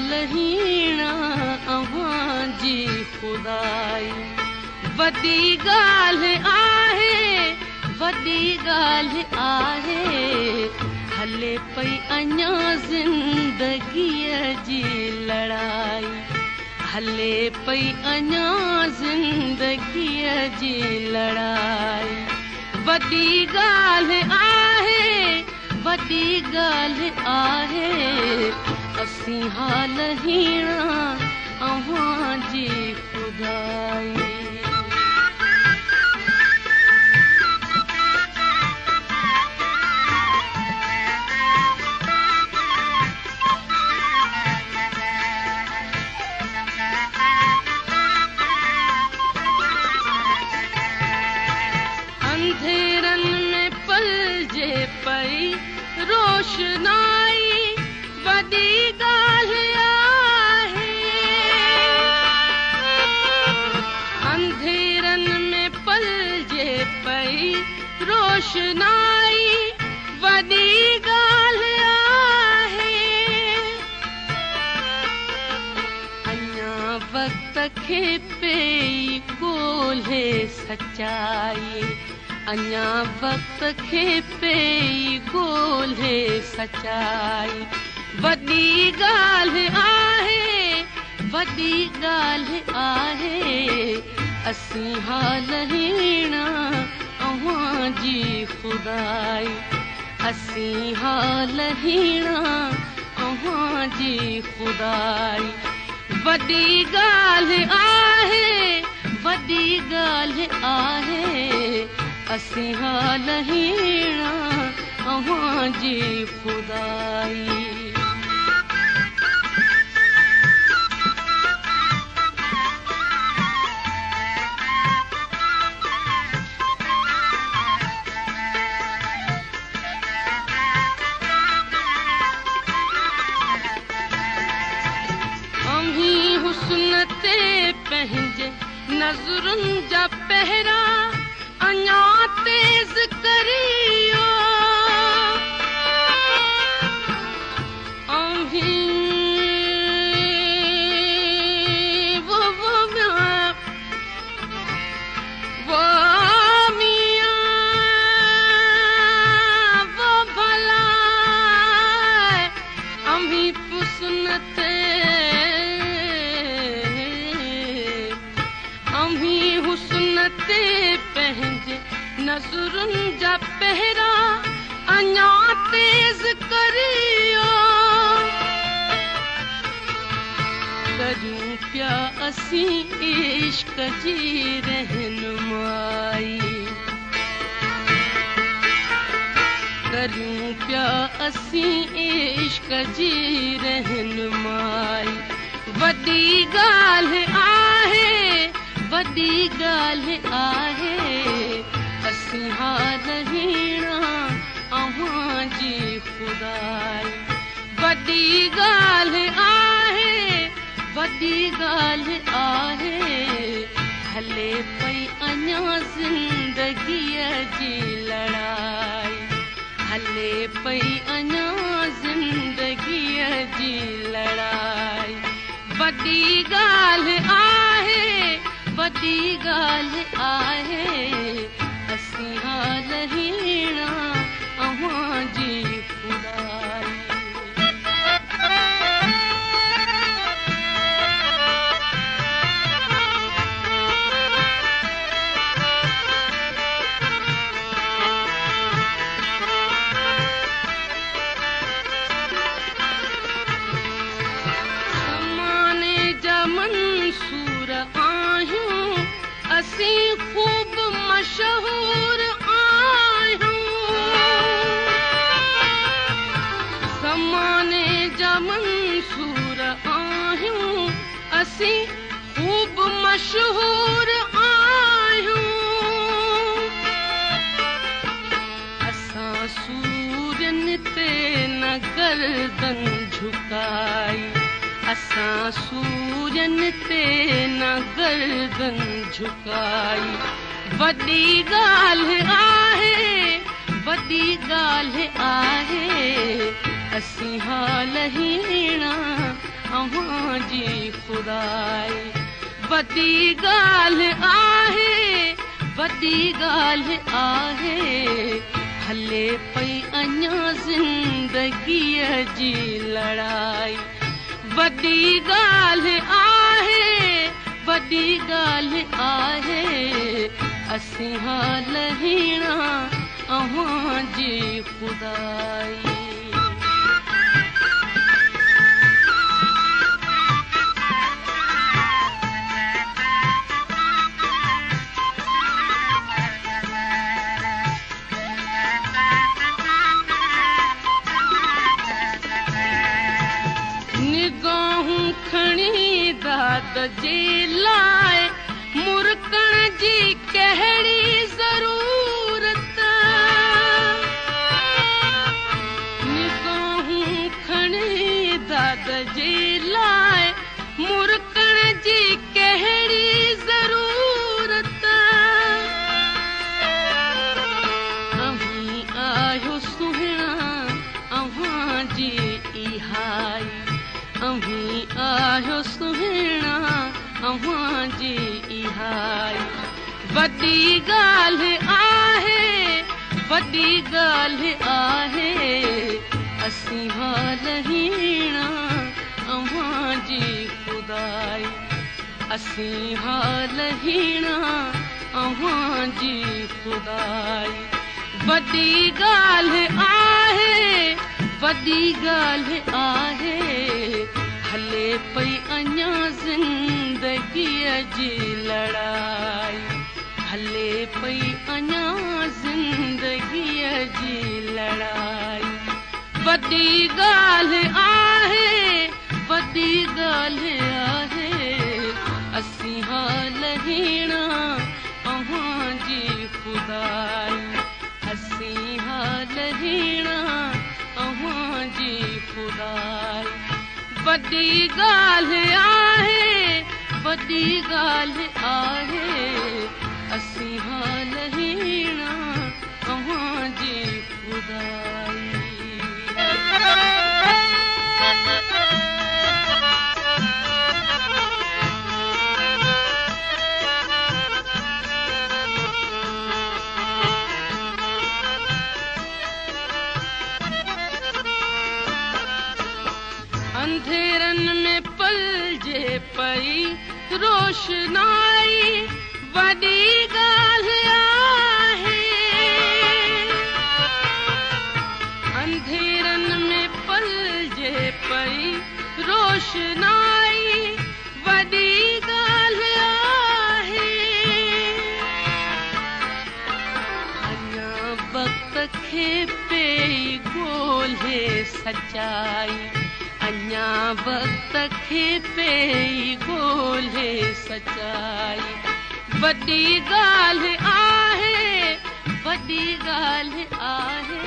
हाल हीणा अव्हां जी ख़ुदाई। वॾी ॻाल्हि आहे, वॾी ॻाल्हि आहे, हले पई अञा ज़िंदगीअ जी लड़ाई। हले पई अञा ज़िंदगीअ जी लड़ाई। वॾी ॻाल्हि आहे, वॾी ॻाल्हि आहे, असीं हाल हीणा अव्हां जी ख़ुदाई। अंधेरनि में पलजे पई रोशनाई, वॾी ॻाल्हि आहे। अंधेरनि में पलजे पई रोशनाई, वॾी ॻाल्हि आहे। अञा वक़्त खे पई ॻोल्हे सचाई, अञा वक़्त खे पई ॻोल्हे सचाई। वॾी ॻाल्हि आहे, वॾी ॻाल्हि आहे, असीं हाल हीणा अव्हां जी ख़ुदाई। असीं हाल हीणा अव्हां जी ख़ुदाई। वॾी ॻाल्हि आहे, वॾी ॻाल्हि आहे, असीं हाल हीणा अव्हां जी ख़ुदाई। अम्हीं हुस्न ते पंहिंजे नज़रुनि जा पहरा अञा तेज़ करियो। अम्हीं वो वो मियां वो भला, अम्हीं हुस्न ते, अम्हीं हुस्न ते पंहिंजे नज़रुनि जा पहरा अञा तेज़ करियो। करियूं पिया असीं इश्क जी रहनुमाई, करियूं पिया असीं इश्क जी रहनुमाई। वॾी ॻाल्हि आहे, वॾी ॻाल्हि आहे, असीं हाल हीणा अव्हां जी ख़ुदाई। वॾी ॻाल्हि आहे, वॾी ॻाल्हि आहे, हले पई अञा ज़िंदगीअ जी लड़ाई। हले पई अञा ज़िंदगीअ जी लड़ाई। वॾी ॻाल्हि आहे, वॾी ॻाल्हि आहे, असीं हाल हीणा अव्हां जी ख़ुदाई। ज़माने जा मंसूर आहियूं, असीं ख़ूब मशहूर आहियूं। ज़माने जा मंसूर आहियूं, असीं ख़ूब मशहूर आहियूं। असां सूरनि ते न गर्दन झुकाई, असां सूरनि ते न गर्दन झुकाई। वॾी ॻाल्हि आहे, वॾी ॻाल्हि आहे, असीं हाल हीणा अव्हां ख़ुदाई। वॾी ॻाल्हि आहे, वॾी ॻाल्हि आहे, हले पई अञा ज़िंदगीअ जी लड़ाई। वॾी ॻाल्हि आहे, वॾी ॻाल्हि आहे, असीं हाल हीणा अव्हां जी ख़ुदाई। निगाहूं खणी दाद जे लाइ मुरकण जी कहिड़ी ज़रूरत। निगाहूं खणी दाद जे लाइ मुरकण जी कहिड़ी ज़रूरत। अव्हीं आहियो सुहिणा अव्हां जी इहाई, अव्हीं आहियो सुहिणा अव्हां जी इहाई। वॾी ॻाल्हि आहे, वॾी ॻाल्हि आहे, असीं हाल हीणा अव्हां जी ख़ुदाई। असीं हाल हीणा अव्हां जी ख़ुदाई। वॾी ॻाल्हि आहे, वॾी ॻाल्हि आहे, हले पई अञा ज़िंदगीअ जी लड़ाई। हले पई अञा ज़िंदगीअ जी लड़ाई। वॾी ॻाल्हि आहे, वॾी ॻाल्हि आहे, असीं हाल हीणा अव्हां जी ख़ुदाई। असीं हाल हीणा अव्हां जी ख़ुदाई। वॾी ॻाल्हि आहे, वॾी ॻाल्हि आहे, असीं हाल हीणा अव्हां जी ख़ुदाई। अंधेरनि में पलजे पई रोशनाई, वॾी ॻाल्हि आहे। अंधेरनि में पलजे पई रोशनाई, वॾी ॻाल्हि आहे। अञा वक़्त खे पई ॻोल्हे सचाई, अञा वक़्त खे पई ॻोल्हे सचाई। वॾी ॻाल्हि आहे, वॾी ॻाल्हि आहे,